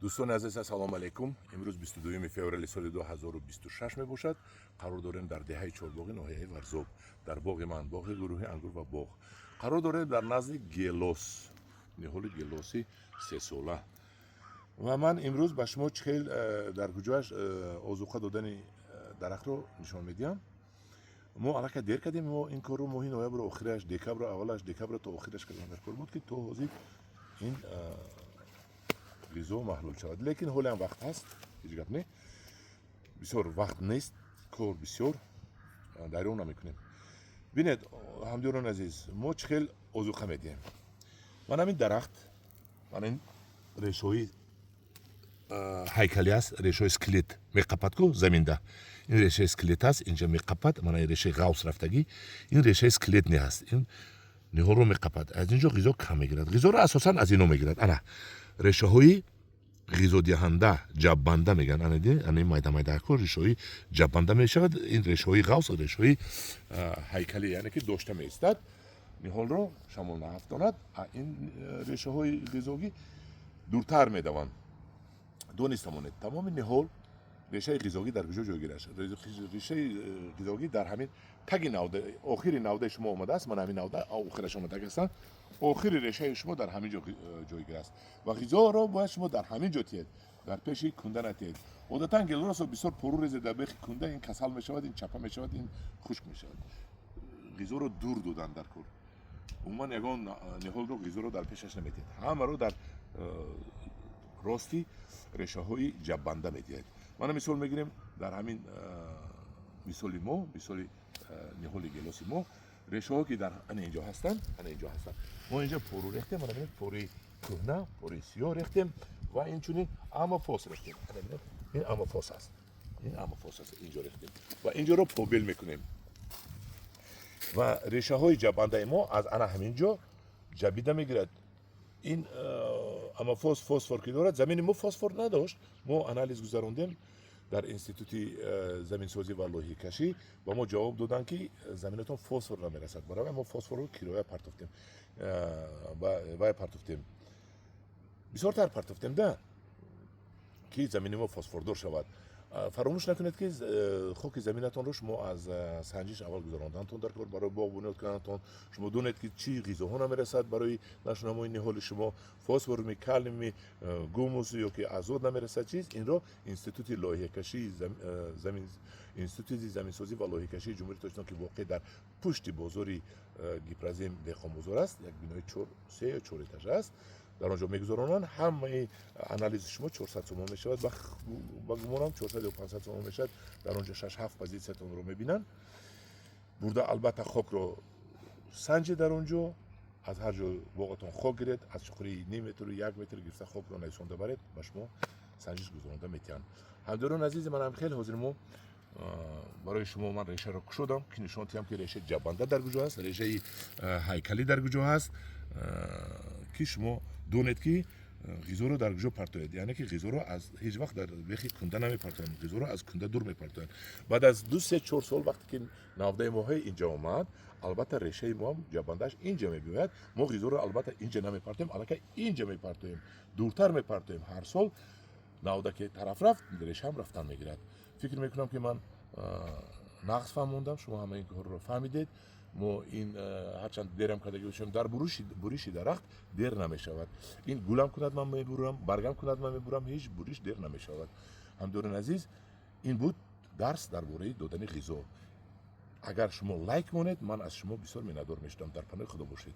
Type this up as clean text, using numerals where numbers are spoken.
Дӯстони азиз, ассалому алайкум. Имрӯз 22 феврали соли 2026 мебошад. Қарор дорем дар деҳаи Чорбоғи ноҳияи Варзоб, дар боғи ман, боғи гурӯҳи «Ангур ва боғ». Қарор дорем дар назди гелос, ниҳоли гелоси сесола. Ва ман имрӯз ба шумо чӣ хел дар куҷоаш озуқа додани дарахтро нишон медиҳам. Мо аллакай дер кардем. Мо ин корро моҳи ноябру охираш, декабру аввалаш, декабру то охираш кардем. Дар кор буд, ки то ҳозир ин ғизо маҳлул шавад, лекин ҳоле ҳам вақт ҳаст, ҳеҷ гап не, бисёр вақт нест, кор бисёр, дарёв намекунем. Бинед, ҳамдиёрони азиз, мо чӣ хел озуқа медиҳем. Ман ҳамин дарахт, ман ин решои ҳайкалӣ аст, решои скелет меқапад ку заминда. Ин решаи скелет аст, инҷа меқапад. Мана ин решаи ғавс рафтагӣ, ин решаи скелетный ҳаст. Ин ниҳолро меқапад, аз ин ҷо ғизо кам мегирад. Ғизоро асосан аз ино мегирад. Ана решаҳои ғизодиҳанда, ҷаббанда мегӯянд. Анади, ана майда майдако решаҳои ҷаббанда мешавад. Ин решаҳои ғавс, решаҳои ҳайкалӣ, яъне ки дошта меистад ниҳолро, шамол наафтонад. Ин решаҳои ғизогӣ дуртар медаванд. Дониста монед, тамоми ниҳол решаи ғизогӣ дар куҷо ҷойгир аст? Решаи ғизогӣ дар ҳамин таги навда, охири навдаи шумо омадааст. Ман ҳамин навда охираш омадаг ҳастам. Охири решаи шумо дар ҳамин ҷо ҷойгир аст ва ғизоро бояд шумо дар ҳамин ҷо тиҳед, дар пеши кунда натиҳед. Одатан гелосро бисёр пору резед дар бехи кунда, ин касал мешавад, ин чапа мешавад, ин хушк мешавад. Ғизоро дур додан дар кор. Умуман ягон ниҳолро ғизоро дар пешаш наметиҳед, ҳамаро дар рости решаҳои ҷаббанда медиҳед. Мана мисол мегирем. Дар ҳамин мисоли мо, мисоли ниҳоли гелоси мо, решаҳо ки дар ана инҷо ҳастанд, ана инҷо ҳастанд. Мо инҷо пору рехтем. Мана бинед, пори кӯҳна, пори сиёҳ рехтем ва инчунин амофос рехтем. Ин амофос аст, ин амофос аст, инҷо рехтем ва инҷоро побел мекунем. Ва решаҳои ҷаббандаи мо аз ана ҳамин ҷо ҷабида мегирад. Ин амофос фосфор ки дорад, замини мо фосфор надошт. Мо анализ гузарондем дар институти заминсозӣ ва лоиҳакашӣ, ба мо ҷавоб доданд, ки заминатон фосфор намерасад. Барои мо фосфорро кироя партофтем, вай партофтем, бисёртар партофтем да, ки замини мо фосфордор шавад. Фаромӯш накунед, ки хоки заминатонро шумо аз санҷиш аввал гузарондантон дар кор. Барои боғ бунёд карданатон шумо донед, ки чӣ ғизоҳо намерасад барои нашунамои ниҳоли шумо: фосформи, калийми, гумус ё ки азот намерасад, чиз. Инро институти лоиҳакашии замин, институти заминсозӣ ва лоиҳакашии Ҷумҳурии Тоҷикистон, ки воқеъ дар пушти бозори Гипрозем, Деҳқонбозор аст, як бинои се ё чор этажа аст, дар он ҷо мегузаронанд ҳамаи анализи шумо. 400 сомон мешавад, ба гумонам, 400 ё 500 сомон мешавад. Дар он ҷо шаш ҳафт позитсиятонро мебинанд. Бурда, албатта, хокро санҷед дар он ҷо. Аз ҳар ҷо боғатон хок гиред, аз чуқурии ним метру 1 метр гирифта, хокро нависонда баред, ба шумо санҷиш гузаронда метиҳанд. Ҳамдиёрони азизи манам, хеле ҳозир мо барои шумо ман решаро кушодам, ки нишон диҳам, ки решаи ҷаббанда дар куҷо аст, решаи ҳайкалӣ дар куҷо ҳаст, ки шумо донед, ки ғизоро дар куҷо партоед. Яъне ки ғизоро аз ҳеҷ вақт дар бехи кунда намепартоянд, ғизоро аз кунда дур мепартоянд. Баъд аз 2, 3, 4 сол, вақте ки навдаи моҳои инҷа омад, албатта, решаи моам ҷаббандааш инҷа мебиёяд. Мо ғизоро, албатта, инҷа намепартоем, аллакай инҷа мепартоем, дуртар мепартоем. Ҳар сол навда ки тараф рафт, решаам рафтан мегирад. Фикр мекунам, ки ман нағз фаҳмондам, шумо ҳама ин корро фаҳмидед. Мо ин ҳарчанд дерам кардаги бошем, дар буриши дарахт дер намешавад. Ин гулам кунад, ман мебурам, баргам кунад, ман мебурам, ҳеҷ буриш дер намешавад. Ҳамдиёрони азиз, ин буд дарс дар бораи додани ғизо. Агар шумо лайк монед, ман аз шумо бисёр миннатдор мешудам. Дар паноҳи Худо бошед.